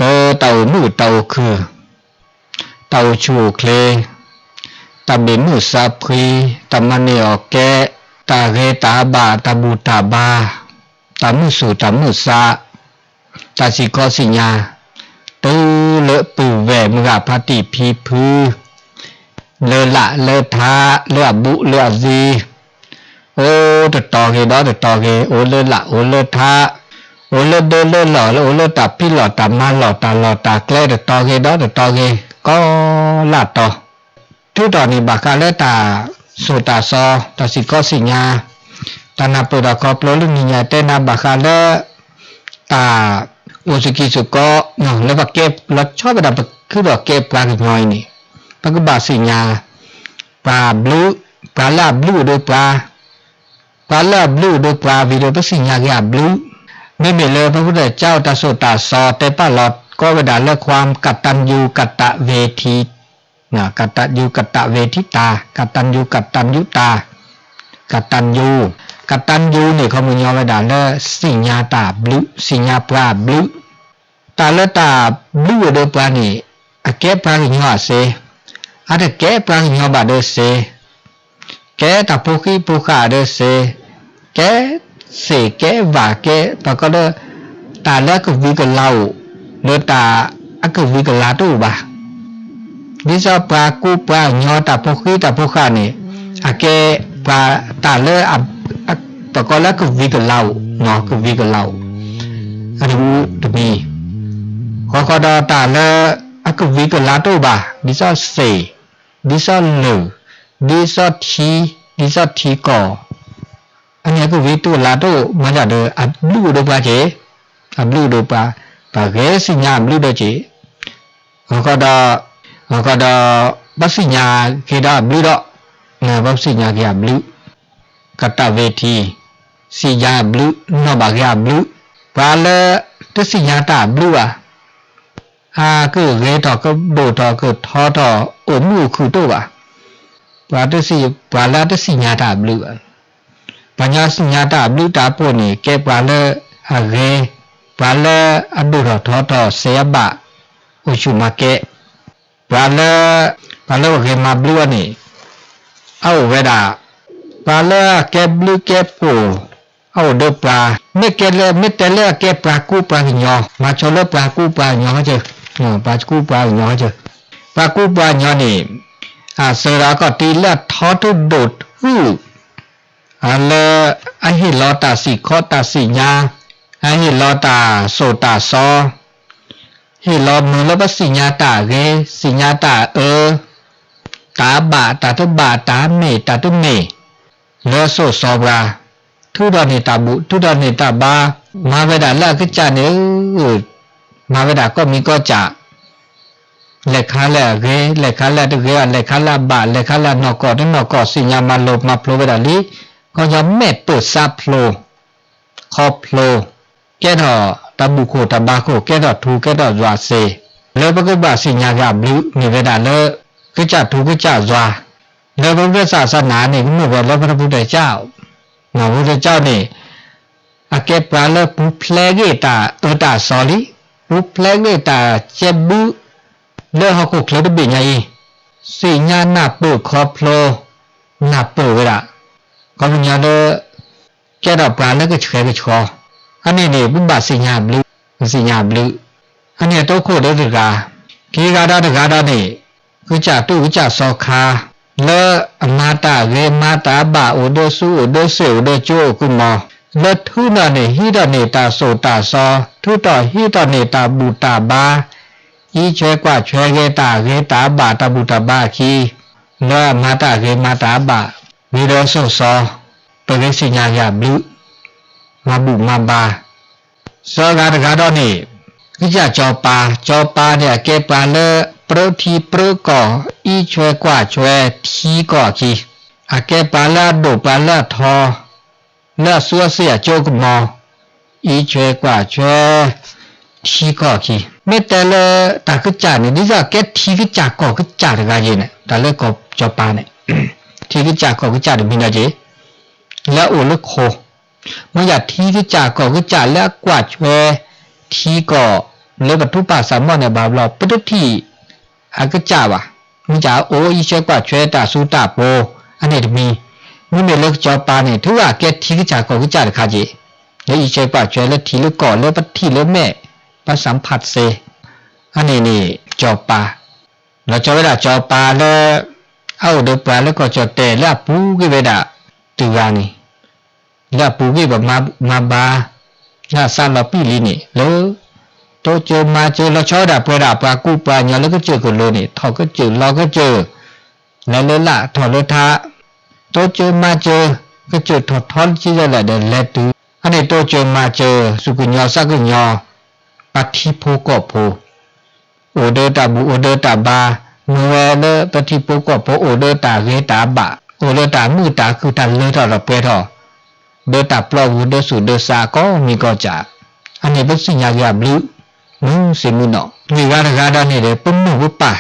ပတၢ်အိၣ်မုာ်တၢ်အိၣ်ခုၣ်, တၢ်အိၣ်ဆူၣ်အိၣ်ချ့, တၢ်ဘၣ်မုာ်စၢ်ဖှံ, တၢ်မၤန့ၢ်အီၣ်ကဲ, တၢ်ဂ့ၤတၢ်ဘၣ် တၢ်ဘူၣ်တၢ်ဘါ, တၢ်မုာ်ဆူၣ်တၢ်မုာ်စၢ်, တၢ်စံၣ်ခီစံၣ်ညါ, တုၤလၢပုၢ်ဝဲၢ်မုၢ်ဂၤဖါတံၢ်ဖံဖု လၢလၢ်လၢထး လၢအဘူးလၢအသံ, အိၣ်တတီၤဂ့ၤဒီးတတီၤဂ့ၤ, အိၣ်လၢလၢ်အိၣ်လၢထး, အိၣ်လၢဒၢလၢလီၢ် အိၣ်လၢတၢ်ဖံးလီၢ်တၢ်မၤလီၢ် တၢ်လီၢ်တၢ်ကျဲ တတီၤဂ့ၤဒီးတတီၤဂ့ၤ ကိးလၢတီၤ. ထုးထီၣ်န့ၣ်ဘၣ်ဃးလၢတၢ်စိၢ်တၢ်စီ တၢ်စံၣ်ခီစံၣ်ညါ, တၢ်နၢ်ပၢၢ်ထီၣ်ခီဖျိလၢနံၤညါတဲနၤဘၣ်ဃးလၢ တၢ်အိၣ်စ့ၢ်ကီးစ့ၢ်ကီး လၢပကဲလီၤဆီဝဲဒၣ်ပခုဒီးကဲပှၤကညီအံၤန့ၣ်, ပကဘၣ်သ့ၣ်ညါ ပှၤဘျုး, ပှၤလၢအဘျုးအိၣ်ဒီးပှၤ, ပှၤလၢအဘျုးအိၣ်ဒီးပှၤ ဝံၤဒီးပသ့ၣ်ညါက့ၤအဘျုး, မ့မ့ၢ်လၢပှၤဖုတၢ်ကၠီတၢ်စိၢ်တၢ်စီတဲပာ်လီၤကိးဝဲဒၣ်လၢ ความกตัญญูกตเวที กตัญญูกตเวทิตา กตัญญูกตญญุตา กตัญญู กตัญญูန့ၣ် ခီပညီဝဲဒၣ်လၢ သ့ၣ်ညါတၢ်ဘျုး, သ့ၣ်ညါပှၤအဘျုး, တၢ်လၢတၢ်ဘျုးအိၣ်ဒီးပှၤန့ၣ် အကဲပှၤကညီအစ့, အတကဲပှၤကညီဘၣ်ဒီးစ့, ကဲတၢ်ဖိဃံဖိဃာ်ဒီးစ့, ကဲသ့ၣ်ကဲဝၣ်ကဲ ပှၤကီလၢ တၢ်လၢအကဝံၤကလၤအိၣ် လၢတၢ်အကဝံၤကလၤတအိၣ်ဘၣ်. ဒ်သိးပှၤကူပှၤကညီတၢ်ဖိဃံတၢ်ဖိဃာ်န့ၣ် အကဲပှၤတၢ်လၢ ပှၤကီလၢအကဝံၤကလၤအိၣ်, ကဝံၤကလၤအိၣ်, အတမူတမံၤ, ဃီဃီဒီးတၢ်လၢအကဝံၤကလၤတအိၣ်ဘၣ်, ဒ်သိးသ့ၣ်, ဒ်သိးလၢၢ်, ဒ်သိးထံ, ဒ်သိးထံကီၢ် အန့ၣ်အကဝံၤတအိၣ်လၤတအိၣ် မၤဒၣ်ဒီး အဘျုးအိၣ်ဒီးပှၤက့ၤ, အဘျုးအိၣ်ဒီးပှၤ, ပှၤဂဲၤသ့ၣ်ညါအဘျုးဒီးက့ၤ, ဃီဃီဒီး, ဃီဃီဒီး, ပသ့ၣ်ညါက့ၤဒီးအဘျုးဒီး, ပသ့ၣ်ညါက့ၤအဘျုး, ကတၢ်ဝ့ၤထံ, သ့ၣ်ညါအဘျုး, နီၣ်ဘၣ်က့ၤအဘျုး, ပှၤလၢတသ့ၣ်ညါတၢ်အဘျုးဘၣ် အကဂဲၤထီၣ်ကဒိၣ်ထီၣ်ကထီထီၣ်အိၣ်မုာ်အိၣ်ခုၣ်တအိၣ်ဘၣ်. ပှၤတသ့ၣ်, ပှၤလၢအတသ့ၣ်ညါတၢ်အဘျုးဘၣ်. ပှၤညီသ့ၣ်ညါတၢ်အဘျုးတၢ်ဖှိၣ်န့ၣ် ကဲပှၤလၢအဂဲၤ, ပှၤလၢအဒိၣ်ထီၣ်ထီထီၣ်စဲးအဘၣ်, အိၣ်ဆူၣ်မၤကဲ, ပှၤလၢ, ပှၤလၢအဂဲၤမၤဘျုးအီၤန့ၣ် အအိၣ်ဝဲဒၣ် ပှၤလၢအကဲဘျုးကဲဖှိၣ်, အအိၣ်ဒီးပှၤ, မ့ၢ်ကဲလၢ, မ့ၢ်တဲလၢအကဲပှၤကူပှၤကညီ, မၤဆိလၢပှၤကူပှၤကညီဟီ, ပှၤကူပှၤကညီဟီ, ပှၤကူပှၤကညီန့ၣ် အစၢၤဒီးကီၢ်တံၢ်လၢအထီထုဒိၣ်ထူ, အလၢအဟ့ၣ်လီၤတၢ်စံၣ်ခီတၢ်စံၣ်ညါ, အဟ့ၣ်လီၤတၢ်စိၢ်တၢ်စီ ဟ့ၣ်လီၤမုာ်လၢပသ့ၣ်ညါတၢ်ဂ့ၤ, သ့ၣ်ညါတၢ်အၢ, တၢ်ဘၣ်တၢ်တဘၣ်, တၢ်မ့ၢ်တၢ်တမ့ၢ်, လၢစိၢ်စီပှၤ, ထုးထီၣ်န့ၢ်တၢ်ဘူၣ်, ထုးထီၣ်န့ၢ်တၢ်ဘါ, မၤဝဲဒၣ်လၢအကစၢ်န့ၣ်, မၤဝဲဒၣ်ကိးမံၤကိးစၢ်, လဲၤခါလၢအဂ့ၤ, လဲၤခါလၢအတဂ့ၤ, လဲၤခါလၢအဘၣ်, လဲၤခါလၢအနီၢ်ကီၢ်တနီၢ်ကီၢ်, သ့ၣ်ညါမၤလိာ်မၤဖျိဝဲဒၣ်လံ, ခီညီမဲာ်ပၢၢ်သးဖျိး ခီဖျိ ကဲထီၣ်တၢ်ဘူၣ်ခိၣ်တၢ်ဘါခိၣ်, ကဲထီၣ်ထူကဲထီၣ်ယွၤသ့, လၢပကဘၣ်သ့ၣ်ညါက့ၤအဘျုး မ့ၢ်ဝဲဒၣ်လၢ ကစၢ်ထူကစၢ်ယွၤ, လၢပကစၢ်သးစၢ်နၤန့ၣ် ကမ့ၢ်ဝဲလၢပတၢ်ပူၤတၢ်ကၢ်, ပူၤတၢ်ကၢ်န့ၣ် အကဲပှၤလၢပူၤဖျဲးဂ့ၢ်တၢ်အၢတၢ်သီလံ, ပူၤဖျဲးဂ့ၢ်တၢ်ကဲဘျုး လၢဟီၣ်ခိၣ်ချၢတဘ့ၣ်ညါအံၤ, သ့ၣ်ညါနၢ်ပၢၢ်ခီဖျိ, နၢ်ပၢၢ်ဝဲဒၣ်, ခီပညီလၢ ကဲထီၣ်ပှၤလၢကဆှဲကဆှီ, အန့ၣ်န့ၣ် ပဘၣ်သ့ၣ်ညါဘျုး, သ့ၣ်ညါဘျုး, အန့ၣ်အတၢ်ခိၣ်ဒီးတဂၤ, ခံဂၤဒီးတဂၤဒီးန့ၣ်, ကစၢ်တူၢ်ကစၢ်စီခါ, လၢအမၤတၢ်ဂ့ၤမၤတၢ်ဘၣ် အိၣ်ဒီးသူအိၣ်ဒီးသ့ၣ် အိၣ်ဒီးကၠိအိၣ်ကမီၤ, လၢထုးထီၣ်န့ၢ်ဟံးထီၣ်န့ၢ်တၢ်စိၢ်တၢ်စီ, ထုးထီၣ်ဟံးထီၣ်န့ၢ်တၢ်ဘူၣ်တၢ်ဘါ, အံးဆွဲကွၢ်ဆွဲဂ့ၤတၢ်ဂ့ၤတၢ်ဘၣ်တၢ်ဘူၣ်တၢ်ဘါအခံ, လၢအမၤတၢ်ဂ့ၤမၤတၢ်ဘၣ်, ဝံၤဒီးစိၢ်စီ, ပဂ့ၤသ့ၣ်ညါက့ၤအဘျုး, မၤဘူၣ်မၤဘါ သၢဂၤတဂၤဒီးန့ၣ်, ကစၢ်စီၤပၤ, စီၤပၤန့ၣ် အကဲပှၤလၢ ပြၢထံပြၢကီၢ်, အံးဆွဲကွၢ်ဆွဲထံကီၢ်အခံ, အကဲပှၤလၢအဒိၣ်ပှၤလၢအထီ, လၢအသူအသ့ၣ်အကၠိကမီၤ, အံးဆွဲကွၢ်ဆွဲ ထံကီၢ်အခံ, မ့ၢ်တဲလၢတၢ်ကစၢ်န့ၣ် ဒ်သိးအကဲထံကစၢ်ကီၢ်ကစၢ်တဂၤယ့ၢ်န့ၣ် တၢ်လၢကီၢ်စီၤပၤန့ၣ်, ထံကစၢ်ကီၢ်ကစၢ်တမံၤဒီးက့ၤ, လၢအအိၣ်လၢခိ မ့ၢ်ယၤထံကစၢ်ကီၢ်ကစၢ်လၢအကွၢ်ဆွဲ ထံကီၢ် လၢပထူပာ်စးမီၣ်န့ၣ် ဘၣ်ဘျီ ပတထံၣ်အကစၢ်ဘၣ်. မ့ၢ်ကအိၣ်အံးဆှဲကွၢ်ဆှဲတၢ်စူတၢ်ပိၤ အန့ၣ်တမံၤ, မ့မ့ၢ်လၢကစီၤပၤန့ၣ် ထုဂၤကဲထံကစၢ်ကီၢ်ကစၢ်တခါက့ၤ, လၢအံးဆှဲကွၢ်ဆှဲလၢထံးလၢကီၢ်လၢပထံၣ်လၢမဲာ် ပှၤစၢဖးစဲ အန့ၣ်န့ၣ် စီၤပၤ လီၤဆီဝဲဒၣ်စီၤပၤလၢ အအိၣ်ဒီးပှၤလၢကီၢ်ကၠီၣ်တဲၣ်လၢအပူၤကွံာ်ဝဲဒၣ်တဂၤန့ၣ်, လၢအပူၤကွံာ်ပှၤမၤဘါ လၢအစးလီၤပံာ်လံန့ၣ် လၢ တိစၢၤမၤစၢၤ လီၤဆီဝဲဒၣ်ပှဲၤဒၣ်ပှၤကူပှၤကညီလၢကစၢၢ်ကလိၤန့ၣ် ထီၣ်ကစၢၢ်လီၤကစၢၢ် လဲၤလၢလၢ်ထီၣ်လၢထး တိစၢၤမၤစၢၤ ကစၢၢ်ထီၣ်ထီလၢဆံယဲၢ်လဲၣ်ဒီးလဲၤတုၤ အန့ၣ်တိစၢၤမၤစၢၤ စူၢ်ကညီစၢ်ကညီ ပှၤထံဖိကီၢ်ဖိ အိၣ်ဒီးတၢ်ဘူၣ်အိၣ်ဒီးတၢ်ဘါ မ့ၢ်ဝဲလၢပှၤထံဖိကီၢ်ဖိအိၣ်ဒီးတၢ်ဂ့ၤတၢ်ဘၣ် အိၣ်ဒီးတၢ်မုာ်တၢ်ခုၣ်တၢ်လၢထီၣ်ဒီးပှဲၤထီၣ် ဒီးတၢ်ပျီပူၤဒီးဆူၣ်ဒီးဆါကိးမံၤကိးကၢ်, အန့ၣ်ပသ့ၣ်ညါက့ၤအဘျုး မုၢ်ဆ့ၣ်မုၢ်နီၢ် မ့ၢ်ဂၤတဂၤဒီးန့ၣ်ဒီး ပမိၢ်ပပၢ်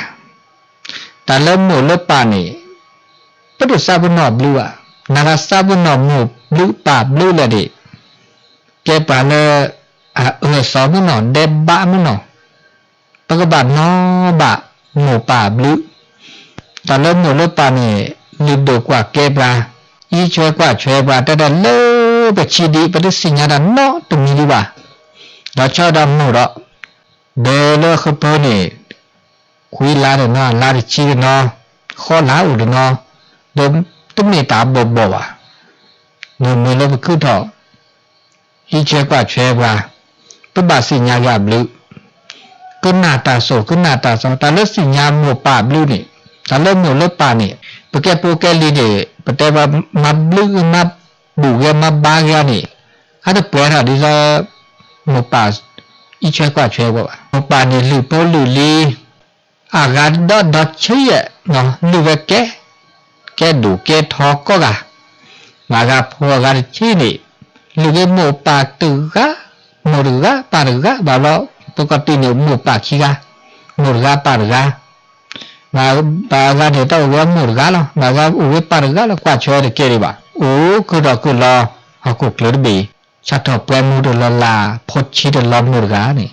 တၢ်လၢမိၢ်လၢပၢ်န့ၣ် ပတသးပ့ၤနီၣ်ဘျုးဘၣ်, နသးပ့ၤနီၣ်မိၢ်ဘျုးပၢ်ဘျုးလဲၣ်န့ၣ် ကဲပှၤလၢ အအၢအသီမ့ၢ်နီၢ် ဒဲးဘးမ့ၢ်နီၢ် ပကဘၣ်နီၤဘၣ်မိၢ်ပၢ်ဘျုး, တၢ်လၢမိၢ်လၢပၢ်န့ၣ် လုၢ်ဒိၣ်ကွၢ်ကဲပှၤ, အံးဆှဲကွၢ်ဆှဲပှၤ တၢ်တၢ်လၢပဆံးဒံး ပတသ့ၣ်ညါတၢ်နီတမံၤဒံးဘၣ်, ဒီးဆီဒီးမိၢ်ဒီး ဒီးလၢဃပၢၤန့ၣ် ခွံလါတနီၤ လါတဆံတနီၤ ဃီလါအိၣ်တနီၤ, ဒီးတမ့ၢ်တၢ်ဘီၣ်ဘီၣ်ဘၣ်, မ့မ့ၢ်လၢပခုၣ်ထီၣ် အံးဆှဲကွၢ်ဆှဲပှၤ, ပဘၣ်သ့ၣ်ညါယွၤဘျုး, ကနၣ်တၢ်စိၣ် ကနၣ်တၢ်စီ တၢ်လၢသ့ၣ်ညါမိၢ်ပၢ်ဘျုးန့ၣ်, တၢ်လၢမိၢ်လၢပၢ်န့ၣ်, ပကဲဖိကဲလံၤန့ၣ် ပတဲပှၤမၤဘျုးမၤဘူၣ်ဂ့ၤမၤဘါဂ့ၤန့ၣ်, အတပှဲၤထီၣ်ဒ်သိး မိၢ်ပၢ် အံးဆှဲကွၢ်ဆှဲပှၤဘၣ်. မိၢ်ပၢ်န့ၣ်လုၢ်ဖိလုၢ်လံၤ အဂၤဒီဒီဆံယဲၢ် လုၢ်ဝဲကဲ ကဲဒိၣ်ကဲထီကိးဂၤ, မၤဂၤဖိအဂၤတဆံန့ၣ်, လုၢ်ဂ့ၤမိၢ်ပၢ်တဂၤ, မိၢ်တဂၤပၢ်တဂၤ ဘၣ်ဘျီ ပကီၢ်တံၢ်န့ၣ် မိၢ်ပၢ်ခံဂၤ, မိၢ်တဂၤပၢ်တဂၤ, မ့ၢ်ဘၣ်အဂၤန့ၣ် တၢ်အိၣ်ဝဲမိၢ်တဂၤလီၤ, မ့ၢ်အဂၤအိၣ်ဝဲပၢ်တဂၤလီၤ ကွၢ်ဆၢတကဲဒံးဘၣ်, အိၣ်ခုၣ်ဒီးခုၣ်လီၤ ဟီၣ်ခိၣ်ချၢတဘ့ၣ်, ဆၣ်ထီၣ်ပှဲၤမူတလီၤလၢ် ဖိဆံးတလီၤမိၢ်တဂၤန့ၣ်,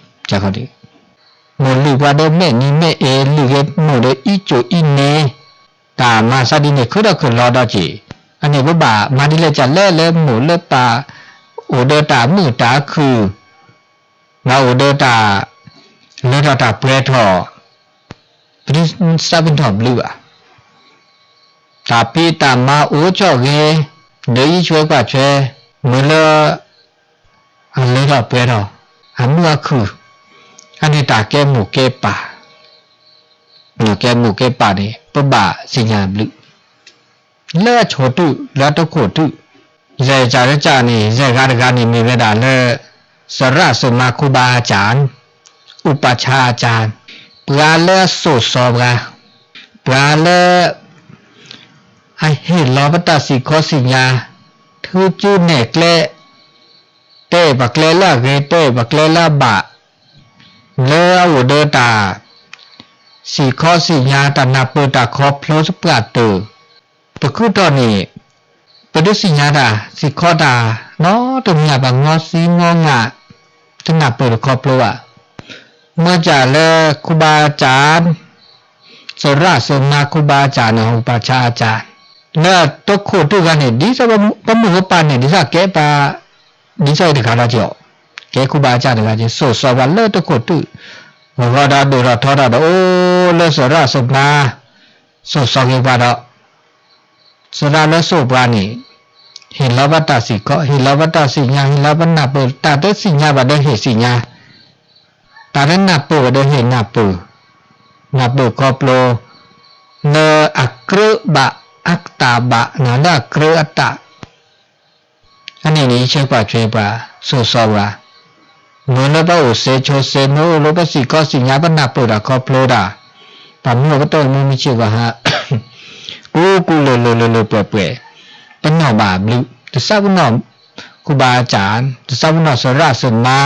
မိၢ်လုၢ်ပှၤဒီးမဲာ်နံၤမဲာ်အ့ လုၢ်ဂ့ၤမိၢ်ဒီးအံးကိၣ်အံးနံၤ, တၢ်မၤသးဒ်န့ၣ် ခုၣ်ဒီးခုၣ်လီၤဒီးက့ၤ, အန့ၣ်ပဘၣ်မၤဒ်လဲၣ်ကလဲၣ်လၢမိၢ်လၢပၢ် အိၣ်ဒီးတၢ်မုာ်တၢ်ခုၣ် မၤအိၣ်ဒီးတၢ် လၢထီၣ်တၢ်ပှဲၤထီၣ်, ပတသးပ့ၤနီၣ်ဘျုးဘၣ်. တၢ်ဖံးတၢ်မၤအိၣ်ကၠီၣ်ဂ့ၤ, ဒီးအံးဆှဲကွၢ်ဆှဲ, မ့ၢ်လၢ အလၢထီၣ်ပှဲၤထီၣ်, အမုာ်အခုၣ်, အန့ၣ်တၢ်ကဲမိၢ်ကဲပၢ်, ကဲမိၢ်ကဲပၢ်န့ၣ် ပဘၣ်သ့ၣ်ညါဘျုး လၢအဆိၣ်တုၢ် လၢအတခိၣ်တုၢ်, ယဲၢ်ကၢ်လၢကၢ်န့ၣ် ယဲၢ်ဂၤတဂၤန့ၣ်မ့ၢ်ဝဲဒၣ်လၢ သရၣ်သမါ ခူဘါအကၢ်, ဥပၢ်ဆါအကၢ်, ပှၤလၢအစိာ်စီၤပှၤ, ပှၤလၢ အဟ့ၣ်လီၤပတၢ်စံၣ်ခီစံၣ်ညါ, ထုကၠူနဲၣ်ကျဲ, တဲပှၤကျဲလၢအဂ့ၤ တဲပှၤကျဲလၢအဘၣ်, လၢအအိၣ်ဒီးတၢ် စံၣ်ခီစံၣ်ညါ တၢ်နၢ်ပၢၢ်တၢ်ခီဖျိသပှၢ်တၢၢ်, ပခုၣ်ထီၣ်န့ၣ် ပဒုးသ့ၣ်ညါတၢ် စံၣ်ခီတၢ် နီတမံၤ ပှၤငီသံငီငါ တနၢ်ပၢၢ်တခီဖျိဘၣ်. မ့ၢ်ကၢ်လၢခူဘါအကၢ် သရၣ်သမါ ခူဘါအကၢ်န့ၣ် ဥပၢ်ဆါအကၢ် လၢတခိၣ်တုၢ်ဂၤန့ၣ် ဒ်သိးပမိၢ်ပပၢ်န့ၣ် ဒ်သိးကဲပှၤ ဒ်သိးအံၤတဂၤလီၤက့ၤအီၤ, ကဲခူဘါအကၢ်တဂၤက့ၤ စိာ်စီၤပှၤလၢတခိၣ်တုၢ်, ဂီၤဒီးဒိၣ်ထီၣ်ထီထီၣ်ဒီး အိၣ်လၢသရၣ်သမါ စိာ်စီၤက့ၤပှၤဒီး သရၣ်လၢစိာ်ပှၤန့ၣ် ဟ့ၣ်လီၤပတၢ်စံၣ်ခီ ဟ့ၣ်လီၤပတၢ်သ့ၣ်ညါ ဟ့ၣ်လီၤပနၢ်ပၢၢ် တၢ်တသ့ၣ်ညါဘၣ်ဒီးဟ့ၣ်သ့ၣ်ညါ, တၢ်တနၢ်ပၢၢ်ဘၣ်ဒီးဟ့ၣ်နၢ်ပၢၢ်, နၢ်ပၢၢ်ခီဖျိ လၢအကြၢးဘၣ်အတၢ်ဘၣ် နၤလၢအကြၢးအတၢ် အန့ၣ်န့ၣ် အံးဆှဲကွၢ်ဆှဲပှၤ စိာ်စီၤပှၤ, မ့ၢ်လၢပှၤအိၣ်စဲးဆိးစဲး မ့ၢ်အိၣ်လၢပစံၣ်ခီစံၣ်ညါ ပနၢ်ပၢၢ်တၢ်ခီဖျိတၢ်, ပှၤမ့ၢ်အိၣ်ပတီၢ်မ့ၢ်မုၢ်ဆ့ၣ်ဂီၤဟါ ကူကူလၢာ်လၢာ်လၢာ်လၢာ်ပှဲၤပှဲၤ, ပနီၣ်ဘၣ်ဘျုး တသးပ့ၤနီၣ် ခူဘါအကၢ်, တသးပ့ၤနီၣ်သရၣ်သမါ,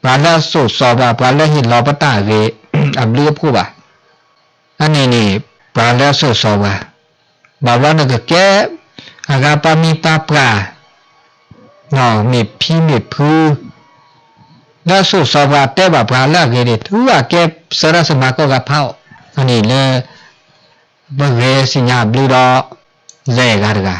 ပှၤလၢအစိာ်စီၤပှၤ ပှၤလၢဟ့ၣ်လီၤပတၢ်ဂ့ၤ အဘျုးအဖှိၣ်ဘၣ်. အန့ၣ်န့ၣ် ပှၤလၢအစိာ်စီၤပှၤ, ဘၣ်ဘျီနကကဲ အဂၤပှၤမံၤပှၤပှၢ်, မ့ၢ်ဖံမ့ၢ်ဖု, လၢအစိာ်စီပှၤတဲဘၣ်ပှၤလၢအဂ့ၤန့ၣ် တုၤအကဲစၢၤတၢ်စၢၤမၤကီၢ်ဂၤဖးအီၤ, အန့ၣ်လၢ ပဂဲၤစံၣ်ညါဘျုးဒီး လဲၤဂၤတဂၤ,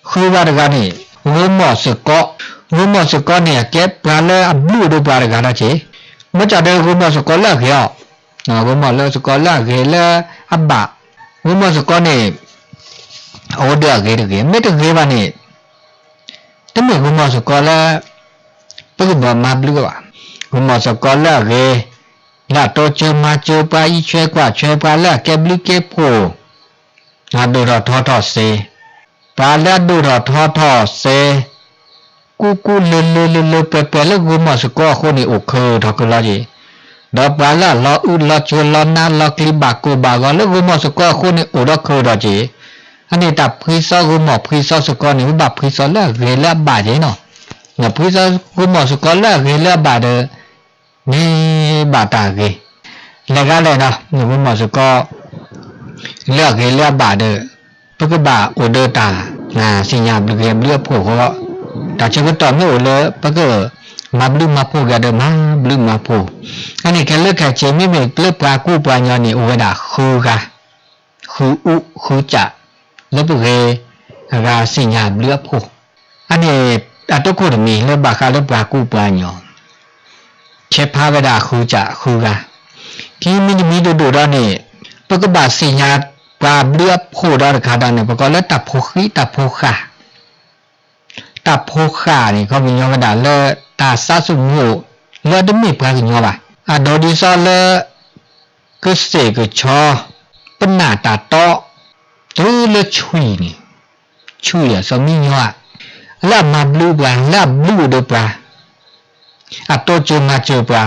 ဃုဂၤတဂၤန့ၣ် ဂိၤမီၢ်စ့ၢ်ကီး, ဂိၤမီၢ်စ့ၢ်ကီးန့ၣ် အကဲပှၤလၢအဘျုးအဒိပှၤတဂၤဒီးက့ၤ, မ့ၢ်ကဒီးဂိၤမီၢ်စ့ၢ်ကီးလၢအဂ့ၤအီၤ, ဂိၤမီၢ်လၢစ့ၢ်ကီးလၢအဂ့ၤလၢအဘၣ်, ဂိၤမီၢ်စ့ၢ်ကီးန့ၣ် အအိၣ်ဒီးအဂ့ၤတဂ့ၤ, မ့ၢ်တဂ့ၤဘၣ်န့ၣ် တမ့ၢ်ဂိၤမီၢ်စ့ၢ်ကီးလၢ ပကဘၣ်မၤဘျုးဘၣ်, ဂိၤမီၢ်စ့ၢ်ကီးလၢအဂ့ၤ, လၢအတိစၢၤမၤစၢၤပှၤ အံးထွဲကွၢ်ထွဲပှၤလၢအကဲဘျုးကဲဖှိၣ်, အဒိၣ်ထီၣ်ထီထီၣ်စ့, ပှၤလၢအဒိၣ်ထီၣ်ထီထီၣ်စ့, ကူကူလၢလၢလၢလၢပှဲၤပှဲၤလၢဂိၤမီၢ်စ့ၢ်ကီးအဃိန့ၣ် အိၣ်ခုးထီၣ်ခုးလီၤက့ၤ, ဒီးပှၤလၢအလီၤအုၣ်လီၤစၢၤလီၤနးလီၤကျံၤဘၣ်ကိၢ်ဘၣ်ဂီၤလၢဂိၤမီၢ်စ့ၢ်ကီးအဃိန့ၣ် အိၣ်ဒီးခုးထီၣ်က့ၤ, အန့ၣ်တၢ်ဖှံသီဂိၤမီၢ်ဖှံသီစ့ၢ်ကီးန့ၣ် ပဘၣ်ဖှံသီလၢအဂ့ၤလၢအဘၣ်က့ၤနီၤ, ဖှံသီဂိၤမီၢ်စ့ၢ်ကီးလၢအဂ့ၤလၢအဘၣ်ဒီး န့ၢ်ဘၣ်တၢ်ဂ့ၤ, လဲၤဂၤလဲၣ်နီၤ ဂိၤမီၢ်စ့ၢ်ကီး လၢအဂ့ၤလၢအဘၣ်ဒီး ပကဘၣ်အိၣ်ဒီးတၢ် စံၣ်ညါဘျုးဂ့ၤဘျုးအဖှိၣ်အဃိ, တၢ်ဆၢကတီၢ်မ့ၢ်အိၣ်လၢ ပကမၤဘျုးမၤဖှိၣ်က့ၤဒီး မၤဘျုးမၤဖှိၣ်, အန့ၣ်ခဲလၢာ်ခဲဆ့ မ့မ့ၢ်လၢပှၤကူပှၤကညီန့ၣ် အိၣ်ဝဲဒၣ်ဃုဂၤ, ဃုအူဃုစး လၢပဂ့ၤအဂၤစံၣ်ညါဘျုးအဖှိၣ်, အန့ၣ် အတခိၣ်တမံၤလၢဘၣ်ဃးလၢပှၤကူပှၤကညီ ဆဲးဖးဝဲဒၣ်ဃုစးဃုဂၤ, ခံမံၤတမံၤဒိၣ်ဒိၣ်ဒီးန့ၣ် ပကဘၣ်စံၣ်ညါပှၤဘျုးအဖှိၣ်ဒီးတခါဒီးန့ၣ် ပကိးလၢတၢ်ဖိဃံတၢ်ဖိဃာ်, တၢ်ဖိဃာ်န့ၣ် ခီပညီဝဲဒၣ်လၢ တၢ်သးစူၤမူၤအိၣ် လၢတမ့ၢ်ပှၤကညီဘၣ်, အဒိဒ်သိးလၢ ကစ့ၢ်ကဆီ ပနၢ်တၢ်တီ တုၤလၢဆွံန့ၣ်, ဆွံအစီၤမံညီဧါ, လၢအမၤဘျုးပှၤ လၢအဘျုးအဒိပှၤ အတိစၢၤမၤစၢၤပှၤ,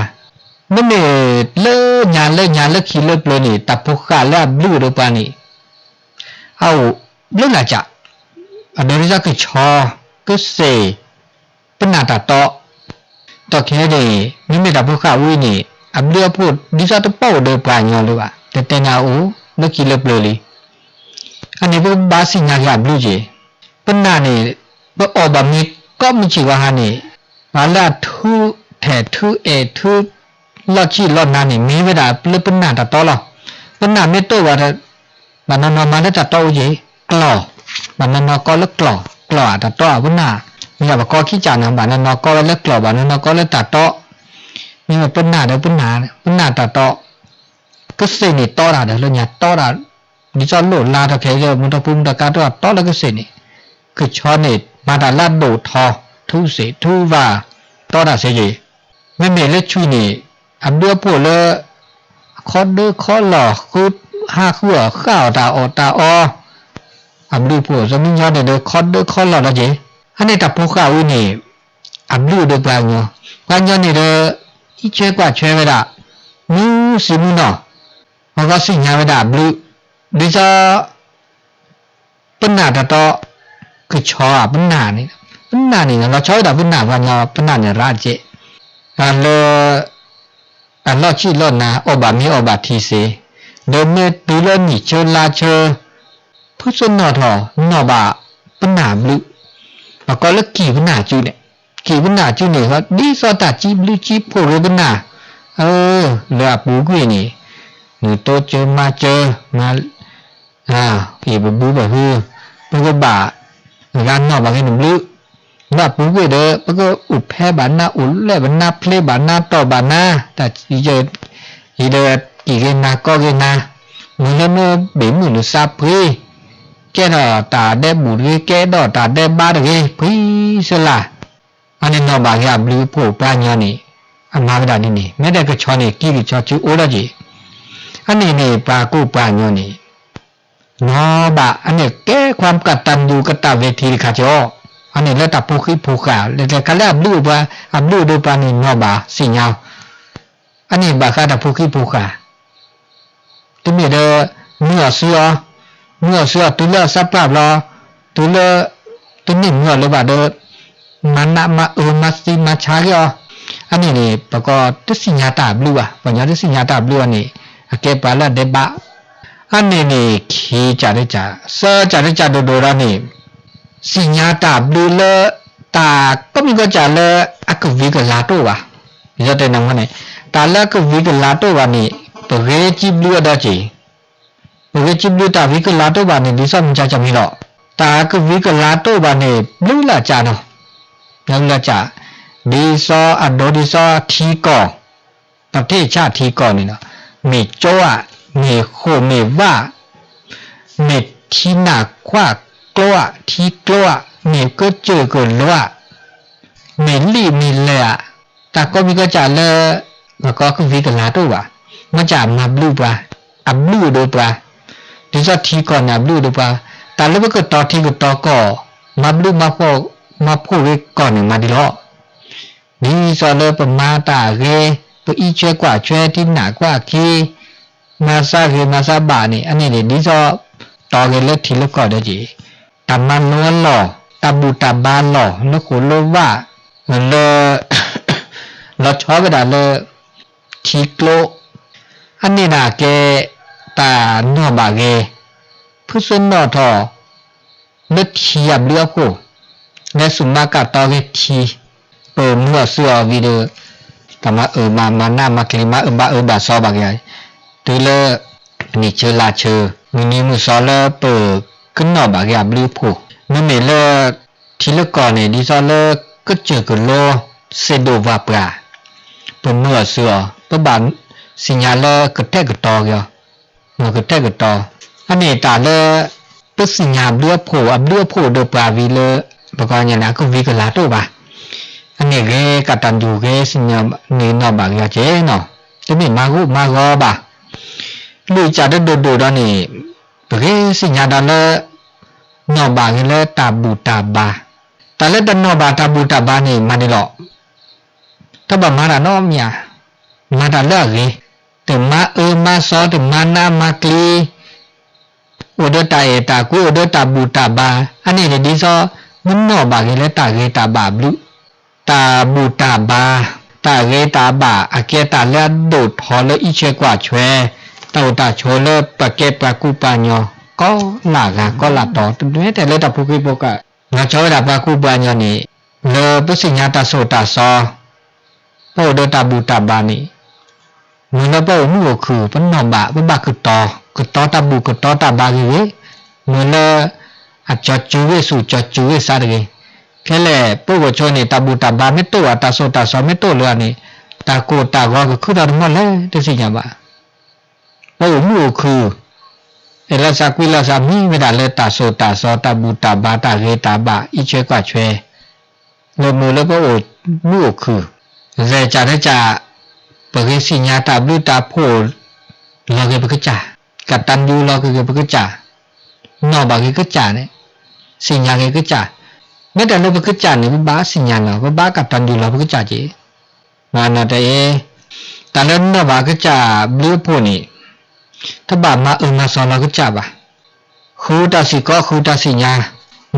မ့မ့ၢ်လၢညါလၢညါလၢခံလၢပျၢၤန့ၣ် တၢ်ဖိဃာ်လၢအဘျုးအဒိပှၤန့ၣ် အအိၣ်ဘျုးလၢ်ကး, အဒိဒ်သိးကဆီ ကစ့ၢ် ပနၢ်တၢ်တီ, ဒီးခဲအံၤန့ၣ် မ့မ့ၢ်တၢ်ဖိဃာ်ဝံၤန့ၣ် အဘျုးအဖှိၣ်ဒ်သိးတပီၣ်အိၣ်ဒီးပှၤကညီလၢၤဘၣ်, တတဲနၤအိၣ်လၢခံလၢပျၢၤလံ, အန့ၣ်ပကဘၣ်စံၣ်ညါက့ၤအဘျုးက့ၤ, ပနၢ်န့ၣ် ပအီၣ်ဘၣ်မ့ၤကိးမုၢ်ဆ့ၣ်ဝဲဟါန့ၣ်, ပှၤလၢအထုထဲးထုအဲၣ်ထု လီၢ်ဆံၣ်လီၢ်နၤန့ၣ် မ့ၢ်ဝဲဒၣ်လၢပနၢ်တၢ်တီလီၤ, ပနၢ်မ့ၢ်တအိၣ်ဘၣ်ဒီး ဘၣ်နီၢ်နီၢ်မၤလၢတၢ်တီအိၣ်က့ၤ, ကျီၢ်, ဘၣ်နီၢ်နီၢ်ကီလၢကျီၢ်, ကျီၢ်အတၢ်တီအပနၢ်, မ့ၢ်ပကီခံကးနၤ ဘၣ်နီၢ်နီၢ်ကီဝဲလၢကျီၢ် ဘၣ်နီၢ်နီၢ်ကီလၢတၢ်တီ, မ့မ့ၢ်ပနၢ်ဒီးပနၢ်, ပနၢ်တၢ်တီ, ကစ့ၢ်န့ၣ်တီတၢ်ဒီးလၢညါတီတၢ်, ဒ်သိးလိၢ်လါထီၣ်ခဲအံၤလၢမူထီၣ်ဖိမူထီၣ်ကါတီတီလၢကစ့ၢ်န့ၣ်, ကဆီန့ၣ် မၤတၢ်လၢအဒိၣ်ထီ ထုစ့ၣ်ထုဝါ, တီတၢ်စ့ၢ်ကီး မ့မ့ၢ်လၢဆွံန့ၣ် အဘျုးအဖှိၣ်လၢ အခီဒၢခီလီၢ် ဃုဟးဃုအီၣ်ဃၣ်အီၣ်တၢ်အီၣ်တၢ်အီ, အဘျုးအဖှိၣ် စီၤမံညီန့ၣ်ဒီး ခီဒၢခီလီၢ်ဒီးက့ၤ, အန့ၣ်တၢ်ဖိဃာ်ဝံၤန့ၣ် အဘျုးအဒိပှၤကညီ, ပှၤကညီန့ၣ်ဒီး အံးထွဲကွၢ်ထွဲဝဲဒၣ် မုၢ်ဆ့ၣ်မုၢ်နီၢ်, အဂီၢ်စံၣ်ညါဝဲဒၣ်အဘျုး, ဒ်သိး ပနၢ်တၢ်တီ, ကဆီဧါ ပနၢ်န့ၣ်, ပနၢ်န့ၣ် လီၤဆီဝဲဒၣ်ပနၢ်ပှၤညီ ပနၢ်န့ၣ်ရးစဲး, လၢ အလီၢ်ဆံၣ်လီၢ်နၤ အီၣ်ဘၣ်မ့ၤအီၣ်ဘၣ်ထံစ့ၢ်, ဒီးမ့ၢ်တုၤလၢနံၣ်ဆၢလါဆၢ, ဖုစိနီၣ်ထီၣ် နီၢ်ဘၣ်ပနၢ်ဘျုး, ပကိးလၢကံၢ်ပနၢ်စုန့ၣ်, ကံၢ်ပနၢ်စုန့ၣ် ဒ်သိးတၢ်စံးဘျုးစံးဖှိၣ်က့ၤပနၢ်, အၢ လၢအပူၤကွံာ်န့ၣ် နတိစၢၤမၤစၢၤ မၤ အံၤပဘူးပဟု, ပကဘၣ် ဂၤနီၢ်ဘၣ်က့ၤနဘျုး, လၢအပူၤကွံာ်ဒီး ပကအိၣ်ဖဲဘၣ်နၤ အိၣ်လဲၣ်ဘၣ်နၤ ဖျ့ဘၣ်နၤ တီၢ်ဘၣ်နၤ, တၢ် ယံၤဒီး ကံၢ်ဂ့ၤနၤကီၢ်ဂ့ၤနၤ, မ့ၢ်လၢနဘ့ၣ်မုၢ်နသးပှ့ၤ, ကဲထီၣ်တၢ်ဒဲးဘူးတဂ့ၤ ကဲထီၣ်တၢ်ဒဲးဘးတဂ့ၤ ဖှံစလၢ်, အန့ၣ်နီၢ်ဘၣ်က့ၤအဘျုးအဖှိၣ်ပှၤကညီန့ၣ်, အမၤဝဲဒၣ်ဒ်န့ၣ် မ့ၢ်ဒၣ်ကဆီန့ၣ် ကံၢ်ကဆီစုအိၣ်ဒီးက့ၤ, အန့ၣ်န့ၣ် ပှၤကူပှၤကညီန့ၣ် နီၢ်ဘၣ် အန့ၣ်ကဲ ความกตัญญูกตเวที တခါက့ၤအီၤ, အန့ၣ်လၢတၢ်ဖိဃံဖိဃာ် လၢတခါလၢအဘျုးအပှၤ အဘျုးအဒိပှၤန့ၣ် နီၢ်ဘၣ်စံၣ်ညါ, အန့ၣ်ဘၣ်ဃးတၢ်ဖိဃံဖိဃာ် တမ့ၢ်ဒီး မုၢ်အီၣ်စုအီၤ, မုၢ်အီၣ်စုအီၤ တုၤလၢအသးပှၢ်ဘျီ, တုၤလၢ တန့ၢ်မုၢ်အီၣ်လၢၤဘၣ်ဒီး မၤနးမၤအၢမၤသံမၤဆါက့ၤအီၤ, အန့ၣ်န့ၣ် ပကိးတသ့ၣ်ညါတၢ်ဘျုးဘၣ်, ပှၤကညီတသ့ၣ်ညါတၢ်ဘျုးအီၤန့ၣ် အကဲပှၤလၢအဒဲးဘး, အန့ၣ်န့ၣ် ခံကၢ်တကၢ်, သၢကၢ်တကၢ်ဒိၣ်ဒိၣ်ဒီးန့ၣ် သ့ၣ်ညါတၢ်ဘျုးလၢ တၢ်ကိးမံၤကိးကၢ်လၢအကဝံၤကလၤတအိၣ်ဘၣ် ဒ်သိးတဲနၤမ့ၢ်န့ၣ်, တၢ်လၢကဝံၤကလၤတအိၣ်ဘၣ်န့ၣ် ပဂ့ၤကံဘျုးအဒီက့ၤ, ပဂ့ၤကံဘျုးတၢ်ဝံၤကလၤတအိၣ်ဘၣ်န့ၣ် ဒ်သိးမ့ၢ်ကၢ်ကၢ်မံၤလီၤ. တၢ်ကဝံၤကလၤတအိၣ်ဘၣ်န့ၣ် ဘျုးလၢ်ကၢ်နီၤ, ဘျုးလၢ်ကၢ်, ဒ်သိးအဒိဒ်သိးထံကီၢ်, ပထ့ၣ်ဆၣ်ထံကီၢ်န့ၣ်လီၤ, မ့ၢ်ကၠိဧါ, မ့ၢ်ဃိၣ်မ့ၢ်ဝၣ်, မ့ၢ်ထံနၢ်ကွၢ်ကျိဧါ, ထံကျိဧါ, မ့ၢ်ကစၢၢ်ကလိဧါ, မ့ၢ်လံၣ်မ့ၢ်လဲၢ်ဧါ, တၢ်ကိးမံၤကိးကၢ်လၢ ပှၤကိးကဝံၤကလၤတအိၣ်ဘၣ်, မ့ၢ်ကၢ်မၤဘျုးပှၤ, အဘျုးအိၣ်ဒီးပှၤ, ဒ်သိးထံကီၢ်န့ၣ် အဘျုးအိၣ်ဒီးပှၤ, တၢ်လၢပကတီၤထံကတီၤကီၢ်, မၤဘျုးမၤဖှိၣ်, မၤဖှိၣ်ဂ့ၤကီၢ်န့ၣ်မၤဒ်လီၤ. ဒ်သိးလၢပမၤတၢ်ဂ့ၤ, ပအံးထွဲကွၢ်ထွဲထံနၢ်ကွၢ်ခံ, မၤသးဂ့ၤမၤသးဘၣ်န့ၣ် အန့ၣ်န့ၣ် ဒ်သိးတီၤဂ့ၤလၢထံလၢကီၢ်ဒီးက့ၤ, တၢ်မၤလိအလီၢ်, တၢ်ဘူၣ်တၢ်ဘါလီၢ်, လၢဃိၣ်လၢဝၣ်, လၢ လီၤဆီဝဲဒၣ်လၢ ထံကျိ, အန့ၣ်န့ၣ်ကဲ တၢ်နီၣ်ဘၣ်ဂ့ၤ, ဖုစနီၣ်ထီၣ် လၢထံအဘျုးအဖှိၣ်, လၢစူၢ်မၤကၢ်တီဂ့ၤထံ, ပမုၢ်အီၣ်စုအီၣ်ဝံၤဒီး, တၢ်မၤအၢမၤမၤနးမၤကျံၤ မၤအၢဘၣ်အၢဘၣ်စီဘၣ်က့ၤ, တုၤလၢ နံၣ်ဆၢလါဆၢ, မုၢ်နံၤမုၢ်သီလၢပကနီၣ်ဘၣ်က့ၤအဘျုးအဖှိၣ်, မ့မ့ၢ်လၢ ထံလၢကီၢ်န့ၣ် ဒ်သိးလၢကစၢၢ်ကလိ စ့ဒိၣ်ဝၣ်ပှၢ်, ပမုၢ်အီၣ်စုအီၣ် ပဘၣ်သ့ၣ်ညါလၢကထဲးကတီၤက့ၤအီၤ, ကထဲးကတီၤ, အန့ၣ်တၢ်လၢ ပသ့ၣ်ညါဘျုးအဖှိၣ် အဘျုးအဖှိၣ်ဒီးပှၤဝံၤလၢ ပကီညါန့ၣ် အကဝံၤကလၤတအိၣ်ဘၣ်, အန့ၣ်ဂ့ၤကတၢၢ်ယူၤဂ့ၤသ့ၣ်ညါန့ၣ်နီၣ်ဘၣ်က့ၤအီၤက့ၤနီၤ, တမ့ၢ်မၤဂိၣ်မၤဂီၤဘၣ်, လွံၢ်ကၢ်တဒိၣ်ဒိၣ်ဒီးန့ၣ် ပဂ့ၤသ့ၣ်ညါတၢ်လၢ နီၣ်ဘၣ်ဂ့ၤလၢတၢ်ဘူၣ်တၢ်ဘါ, တၢ်လၢတနီၣ်ဘၣ်တၢ်ဘူၣ်တၢ်ဘါန့ၣ် မၤန့ၣ်လီၤ. တဘၣ်မၤတၢ်နီတမံၤဧါ, မၤတၢ်လၢအဂ့ၤ, တမၤအၢမၤသီ တမၤနးမၤကျံၤ, အိၣ်ဒီးတၢ်အဲၣ်တၢ်ကွံ အိၣ်ဒီးတၢ်ဘူၣ်တၢ်ဘါ, အန့ၣ်န့ၣ်ဒ်သိး မ့ၢ်နီၣ်ဘၣ်ဂ့ၤလၢတၢ်ဂ့ၤတၢ်ဘၣ်ဘျုး, တၢ်ဘူၣ်တၢ်ဘါ, တၢ်ဂ့ၤတၢ်ဘၣ် အကဲတၢ်လၢအဒိၣ်ထီၣ်လၢအံးထွဲကွၢ်ထွဲ, တၢ်အိၣ်တၢ်ဆိးလၢပကဲပှၤကူပှၤကညီ ကိးလၢဂၤကိးလၢတီၤ တမ့ၢ်ထဲလၢတၢ်ဖိဃံဖိဃာ် လီၤဆီဝဲဒၣ်ပှၤကူပှၤကညီန့ၣ် လၢပသ့ၣ်ညါတၢ်သိၣ်တၢ်သီ, ပအိၣ်ဒီးတၢ်ဘူၣ်တၢ်ဘါန့ၣ်, မ့ၢ်လၢပအိၣ်မုာ်အိၣ်ခုၣ် ပနီၣ်ဘၣ် ပဘၣ်ကတီၤ, ကတီၤတၢ်ဘူၣ်ကတီၤတၢ်ဘါဂ့ၤဂ့ၤ, မ့ၢ်လၢ အကၠီၤစူၤဂ့ၤဆူၣ် ကၠီၤစူၤဂ့ၤဆါတဂ့ၤ, ခဲလၢာ် ပဂီၢ်ဆိန့ၣ် တၢ်ဘူၣ်တၢ်ဘါမ့ၢ်တအိၣ်ဘၣ် တၢ်သိၣ်တၢ်သီမ့ၢ်တအိၣ်လၢၤန့ၣ်, တၢ်ကိၢ်တၢ်ဂီၤကခုထီၣ်တမီၢ်လဲၣ် တသ့ၣ်ညါဘၣ်. ပအိၣ်မုာ်အိၣ်ခုၣ်, အဲၣ်လီၤသးကွံလီၤသးမံဝဲဒၣ်လၢတၢ်သိၣ်တၢ်သီ တၢ်ဘူၣ်တၢ်ဘါ တၢ်ဂ့ၤတၢ်ဘၣ် အံးထွဲကွၢ်ထွဲ, လၢမ့ၢ်လၢပအိၣ်မုာ်အိၣ်ခုၣ်, လဲၤကၢ်တကၢ်, ပဂ့ၤသ့ၣ်ညါတၢ်ဘျုးတၢ်ဖှိၣ် လီၤက့ၤပကစၢ်, ကတၢၢ်ယူၤလီၤက့ၤပကစၢ်, နီၣ်ဘၣ်က့ၤကစၢ်န့ၣ်, သ့ၣ်ညါက့ၤကစၢ်, မ့ၢ်တၢ်လၢပကစၢ်န့ၣ် ပဘၣ်သ့ၣ်ညါလီၤ ပဘၣ်ကတၢၢ်ယူၤလီၤပကစၢ်က့ၤ မ့ၢ်နီၢ်တအံၤ, တၢ်လၢနီၣ်ဘၣ်ကစၢ်ဘျုးအဖှိၣ်န့ၣ်, တဘၣ်မၤအၢမၤသီလီၤကစၢ်ဘၣ်. ဃုတၢ်စ့ၢ်ကီးဃုတၢ်သ့ၣ်ညါ,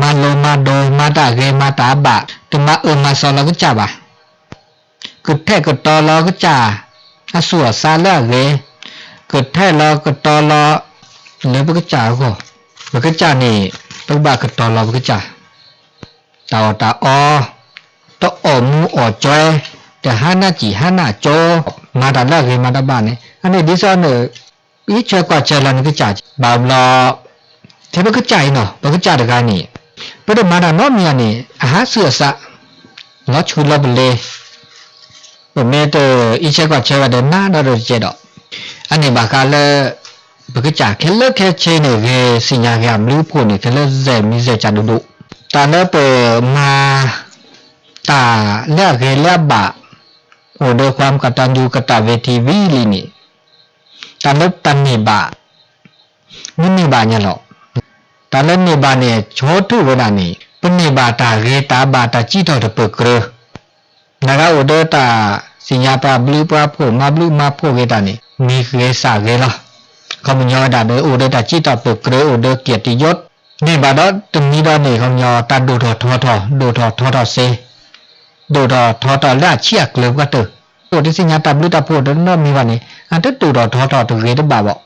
မၤလိမၤဒိး မၤတၢ်ဂ့ၤမၤတၢ်ဘၣ်, တမၤအၢမၤသီလီၤကစၢ်ဘၣ်. ကထဲးကတီၤလီၤကစၢ်, အသူၣ်အသးလၢအဂ့ၤ, ကထဲးလီၤကတီၤလီၤ, လၢပကစၢ်အဂီၢ်, ပကစၢ်န့ၣ်, ပကဘၣ်ကတီၤလီၤပကစၢ် တၢ်အီၣ်တၢ်အီ, တအီၣ်မူအီၣ်ကၠွဲ, တဟါနၢ်စံၣ်ဟါနၢ်ကၠိ, မၤတၢ်လၢအဂ့ၤမၤတၢ်ဘၣ်န့ၣ် အန့ၣ်ဒ်သိးန့ၣ်, အံးထွဲကွၢ်ထွဲလီၤန့ၣ်ကစၢ်, ဘၣ်ဘျီ, ထဲပကစၢ်အံၤနီၤ ပကစၢ်တဂၤန့ၣ်, ပတမၤတၢ်နီတမံၤန့ၣ် အဟးဆူၣ်အသး, လီၤဆူၣ်လီၤပလ့ၤ ပမ့ၢ်တအံးထွဲကွၢ်ထွဲဘၣ်ဒီးနးဒီးတကဲးဒီး, အန့ၣ်ဘၣ်ဃးလၢ ပကစၢ်ခဲလၢာ်ခဲဆ့န့ၣ် ဂ့ၤသ့ၣ်ညါဂ့ၤအဘျုးအဖှိၣ်န့ၣ် ခဲလၢာ်စဲးမံၤစဲးကၢ်ဒိၣ်ဒိၣ်, တၢ်လၢပမၤ တၢ်လၢအဂ့ၤလၢအဘၣ်, အိၣ်ဒီး ความกตัญญูกตเวที ဝံၤလံန့ၣ်, တၢ်လၢတၢ်န့ၢ်ဘၣ် မ့ၢ်န့ၢ်ဘၣ်ညါလီၤ. တၢ်လၢန့ၢ်ဘၣ်န့ၣ် ဆိထူၣ်ဝဲဒၣ်န့ၣ် ပန့ၢ်ဘၣ်တၢ်ဂ့ၤတၢ်ဘၣ်တၢ်စံးထီၣ်တပၢၢ်ကြၢး, နဂၤအိၣ်ဒီးတၢ်သ့ၣ်ညါပှၤဘျုးပှၤဖှိၣ် မၤဘျုးမၤဖှိၣ်ဂ့ၤတၢ်န့ၣ် မံၤဂ့ၤသးဂ့ၤလီၤ. ခီပညီဝဲဒၣ်ဒီး အိၣ်ဒီးတၢ်စံးထီၣ်ပၢၢ်ကြၢး အိၣ်ဒီး เกียรติยศ န့ၢ်ဘၣ်ဒီးတမံၤဒီးန့ၣ် ခီပညီ တၢ်ဒိၣ်ထီၣ်ထီထီၣ် ဒိၣ်ထီၣ်ထီထီၣ်စ့ ဒိၣ်ထီၣ်ထီထီၣ်လၢအဆံးအကျၢၤပှၤတၢၢ်, အိၣ်တသ့ၣ်ညါတၢ်ဘျုးတၢ်ဖှိၣ်တနီတမံၤဘၣ်န့ၣ် အတဒိၣ်ထီၣ်ထီထီၣ်တဂ့ၤတဘၣ်ဘၣ်.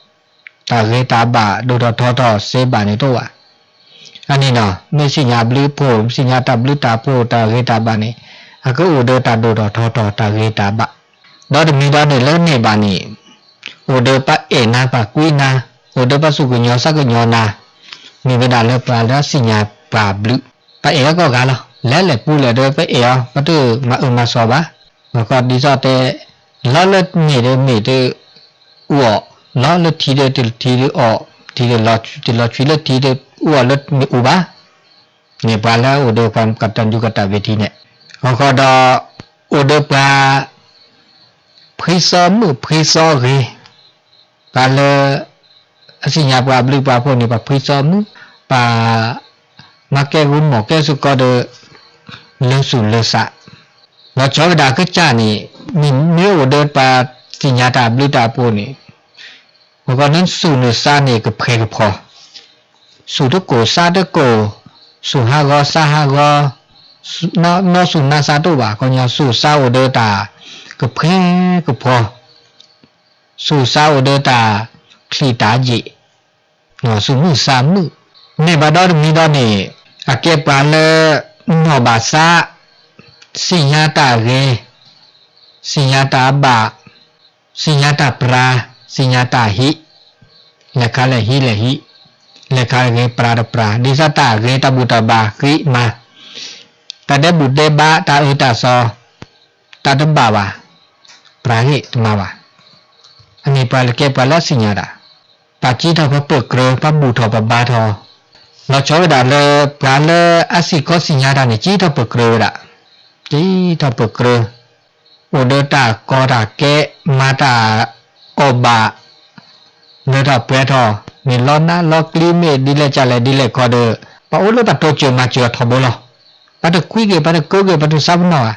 တၢ်ဂ့ၤတၢ်ဘၣ်ဒိၣ်ထီၣ်ထီထီၣ်စ့ဘၣ်န့ၣ်တအိၣ်ဘၣ်. အန့ၣ်နီၤ မ့ၢ်သ့ၣ်ညါဘျုးဖှိၣ် မ့ၢ်သ့ၣ်ညါတၢ်ဘျုးတၢ်ဖှိၣ် တၢ်ဂ့ၤတၢ်ဘၣ်န့ၣ် အကအိၣ်ဒီးတၢ်ဒိၣ်ထီၣ်ထီထီၣ်တၢ်ဂ့ၤတၢ်ဘၣ် ဒီးတမံၤဒီးန့ၣ်လၢန့ၢ်ဘၣ်န့ၣ် အိၣ်ဒီးပှၤအဲၣ်နၤပှၤကွံနၤ, အိၣ်ဒီးပှၤစူၢ်ကညီၤစးကညီၤနၤ, မ့ၢ်ဝဲဒၣ်လၢပှၤလၢအစံၣ်ညါပှၤဘျုး, ပှၤအဲၣ်အီၤကိးဂၤလီၤ. လဲၤလဲၤပူၤလဲၣ်ဒီးပှၤအဲၣ်အီၤ, ပတမၤအၢမၤစီၤဘၣ်. ဘၣ်ဃီဒ်သိးတဲ, လီၤလၢန့ၣ်ဒီးမ့ၢ်တအူအီၣ်, လီၤလၢထံဒီးတထံဒီးအီၣ်, ထံဒီးလီၤဆှံလၢထံဒီးအူအီၣ်လၢမ့ၢ်အိၣ်ဘၣ်. န့ၣ်ပှၤလၢအိၣ်ဒီးပှၤကတၢၢ်ယူၤကတၢၢ်ဝ့ၤထံန့ၣ်, ဘၣ်ဃီဒီး အိၣ်ဒီးပှၤ ဖှံသီမုၣ်ဖှံသီဂ့ၤ, ပှၤလၢ အစံၣ်ညါပှၤဘျုးပှၤဖှိၣ်န့ၣ် ပှၤဖှံသီမုၣ်, ပှၤမၤကဲဂီၤမီၢ်ကဲစ့ၢ်ကီးဒီး လၢသူၣ်လၢသး, လီၤဆီဝဲဒၣ်ကစၢ်န့ၣ် မ့မ့ၢ်အိၣ်ဒီးပှၤစံၣ်ညါတၢ်ဘျုးတၢ်ဖှိၣ်န့ၣ် ပဂီၢ်လၢသူၣ်န့ၣ်သးန့ၣ်ကဖှဲကဖှီ, သူၣ်တကိၢ်သးတကိၢ်, သူၣ်ဟးဂီၤသးဟးဂီၤ, နီၢ်သူၣ်နါသးတအိၣ်ဘၣ်, ခီညီသူၣ်သးအိၣ်ဒီးတၢ်ကဖှဲကဖှီ, သူၣ်သးအိၣ်ဒီးတၢ်ချံၣ်တၢ်ယံာ်, သူၣ်မုာ်သးမုာ်, န့ၢ်ဘၣ်ဒီတမံၤဒီးန့ၣ် အကဲပှၤလၢ နီၢ်ဘၣ်သး, သ့ၣ်ညါတၢ်ဂ့ၤ, သ့ၣ်ညါတၢ်ဘၣ်, သ့ၣ်ညါတၢ်ပြၤ, သ့ၣ်ညါတၢ်ဟံး, လဲၤခါလဲၣ်ဟံးလဲၣ်ဟံး, လဲၤခါဂ့ၤပြၤတပြၤ, ဒ်သိးတၢ်ဂ့ၤတၢ်ဘူၣ်တၢ်ဘါဃံမၤ, တၢ်ဒဲးဘူၣ်ဒဲးဘါတၢ်အၢတၢ်သီ, တၢ်တဘၣ်ဘၣ်, ပြၤဂ့ၤတမၤဘၣ်. အန့ၣ်ပှၤလၢကဲပှၤလၢအသ့ၣ်ညါတၢ်, ပာ်စံးထီၣ်ပပၢၢ်ကြၢး ပာ်ဘူၣ်ထီၣ်ပဘါထီၣ်, လီၤဆီဝဲဒၣ်လၢ ပှၤလၢအစံၣ်ကီးသ့ၣ်ညါတၢ်န့ၣ် စံးထီၣ်ပၢၢ်ကြၢးဝဲဒၣ်, စံးထီၣ်ပၢၢ်ကြၢး, အိၣ်ဒီးတၢ်ကီတၢ်ခဲ, မၤတၢ်အီၣ်ဘၣ်, လၢထီၣ်ပှဲၤထီၣ်, မ့ၢ်လီၤနးလီၤကျံမ့ၢ်ဒ်လဲၣ်ကလဲၣ်ဒ်လဲၣ်ခီဒီး ပအိၣ်လၢပတိစၢၤမၤစၢၤအထီဘိလီၤ. ပတခွံက့ၤ ပတကၢက့ၤ ပတသးပနီၣ်ဘၣ်,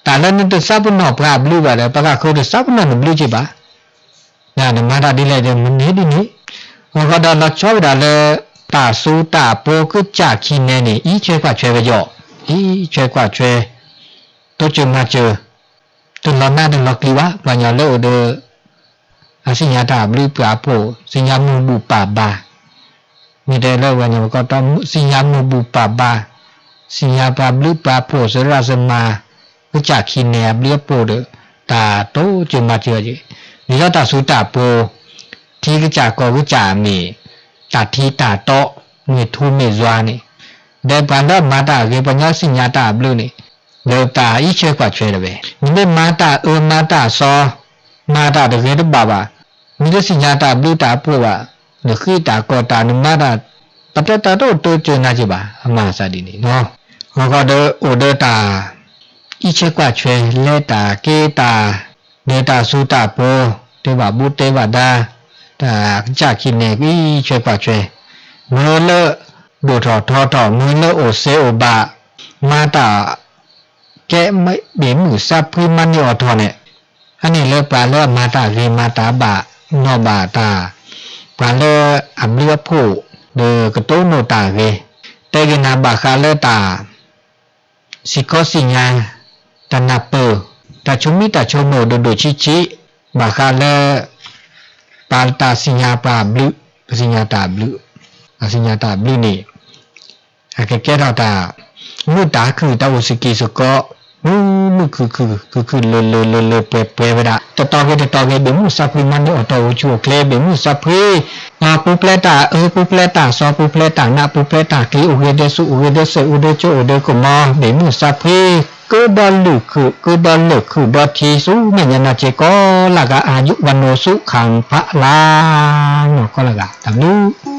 တၢ်လၢနတသးပနီၣ်ပှၤအဘျုးဘၣ်ဒီး ပှၤဂၤဃုတသးပနီၣ်နဘျုးက့ၤဘၣ်. နမၤတၢ်ဒ်လဲၣ်ဒီး မန့ၢ်ဒ်န့ၣ်, အဃိဒီးလီၤဆီဝဲဒၣ်လၢ တၢ်စူၤတၢ်ပှီၤကစၢ်ခံနဲန့ၣ် အံးဆွဲကွၢ်ဆွဲဝဲယီၤ, အံးဆွဲကွၢ်ဆွဲ, တိစၢၤမၤစၢၤ, တလီၤနးတလီၤကျံဘၣ် ပှၤကညီလၢအိၣ်ဒီး အသ့ၣ်ညါတၢ်ဘျုးပှၤဖှိၣ် သ့ၣ်ညါမုၢ်ဘူၣ်ပာ်ဘါ, မ့ၢ်တဲလၢပှၤကညီကီၢ်တီ သ့ၣ်ညါမုၢ်ဘူၣ်ပာ်ဘါ, သ့ၣ်ညါပှၤဘျုးပှၤဖှိၣ် သရၣ်သမါ, ကစၢ်ခံနဲအဘျုးအဖှိၣ်ဒီး တၢ်တိစၢၤမၤစၢၤက့ၤ, ဒ်သိးတၢ်စူၤတၢ်ပှီၤ, ထံကစၢ်ကီၢ်ကစၢ်မ့ၢ် တၢ်ထံတၢ်တီ, မ့ၢ်ထူမ့ၢ်ယွၤန့ၣ်, ဒီးပှၤလၢအမၤတၢ်အဂ့ၤ ပှၤကညီသ့ၣ်ညါတၢ်အဘျုးန့ၣ်, ဒီးတၢ်အံးဆွဲကွၢ်ဆွဲတဝဲ, နမ့ၢ်မၤတၢ်အၢမၤတၢ်သီ, မၤတၢ်တဂ့ၤတဘၣ်ဘၣ်, မ့ၢ်တသ့ၣ်ညါတၢ်ဘျုးတၢ်ဖှိၣ်ဘၣ်, နဃ့တၢ်ကီၢ်တၢ် နမၤတၢ်, ပတဲတၢ်တအိၣ်တိစၢၤနၤက့ၤဘၣ် အမၤသးဒ်န့ၣ်လီၤ. အဃိဒီးအိၣ်ဒီးတၢ် အံးဆွဲကွၢ်ဆွဲ လဲၤတၢ်က့ၤတၢ်, ဒီးတၢ်စူၤတၢ်ပှီၤ, တဲဘၣ်ဘူတဲဘၣ်ဒါ, တၢ်ကစၢ်ခံနဲ အံးဆွဲကွၢ်ဆွဲ, မ့ၢ်လၢ ဒိၣ်ထီၣ်ထီထီၣ်, မ့ၢ်လၢအိၣ်စဲအိၣ်ဘၣ်, မၤတၢ် ကဲဘ့ၣ်မုၢ်သးဖှံမၤန့ၢ်အီၣ်ထီၣ်န့ၣ်, အန့ၣ်လၢပှၤလၢအမၤတၢ်ဂ့ၤမၤတၢ်ဘၣ်, နီၢ်ဘၣ်တၢ်, ပှၤလၢအဘျုးအဖှိၣ်, ဒီးကတိၤနိၣ်တၢ်ဂ့ၤ, တဲက့ၤနၤဘၣ်ဃးလၢတၢ် စံၣ်ကီးသ့ၣ်ညါ, တၢ်နၢ်ပၢၢ်, တၢ်ဆိမိၣ်တၢ်ဆိကမိၣ်ဒိၣ်ဒိၣ်ဆံးဆံး, ဘၣ်ဃးလၢ ပတၢ်သ့ၣ်ညါပှၤဘျုး, ပသ့ၣ်ညါတၢ်ဘျုး, ပသ့ၣ်ညါတၢ်ဘျုးန့ၣ် အကကဲထီၣ်တၢ် မုာ်တၢ်ခုၣ် တၢ်အိၣ်စ့ၢ်ကီးစ့ၢ်ကီး, မုာ်မုာ်ခုၣ်ခုၣ် ခုၣ်ခုၣ်လၢၤလၢၤ လၢၤလၢၤပှဲၤပှဲၤဝဲဒၣ်, တတီၤဂ့ၤတတီၤဂ့ၤ ဘ့ၣ်မုၢ်သးဖှံမၤန့ၢ်အီၣ်တီၢ်အိၣ်ဆူၣ်အိၣ်ချ့, ဘ့ၣ်မုၢ်သးဖှံ, ပူၤဖျဲးတၢ်အၢ ပူၤဖျဲးတၢ်သီ ပူၤဖျဲးတၢ်နး ပူၤဖျဲးတၢ်ချံ အိၣ်ဂ့ၤဒီးဆူၣ် အိၣ်ဂ့ၤဒီးစဲး အိၣ်ဒီးကၠိ အိၣ်ဒီးကမီၤ, ဘ့ၣ်မုၢ်သးဖှံ, ကၢဒီးလုၢ်ခုၣ် ကၢဒီးလၢၢ်ခုၣ်ဒီးထံ ဆူမဲာ်ညါနၤစ့ၢ်ကီးလၢ်ဂၤ အယု ဝၤနိ သု ခၣ်ဖးလါ နီၢ်ကီၢ်လၢ်ဂၤ တၢ်ဘျုး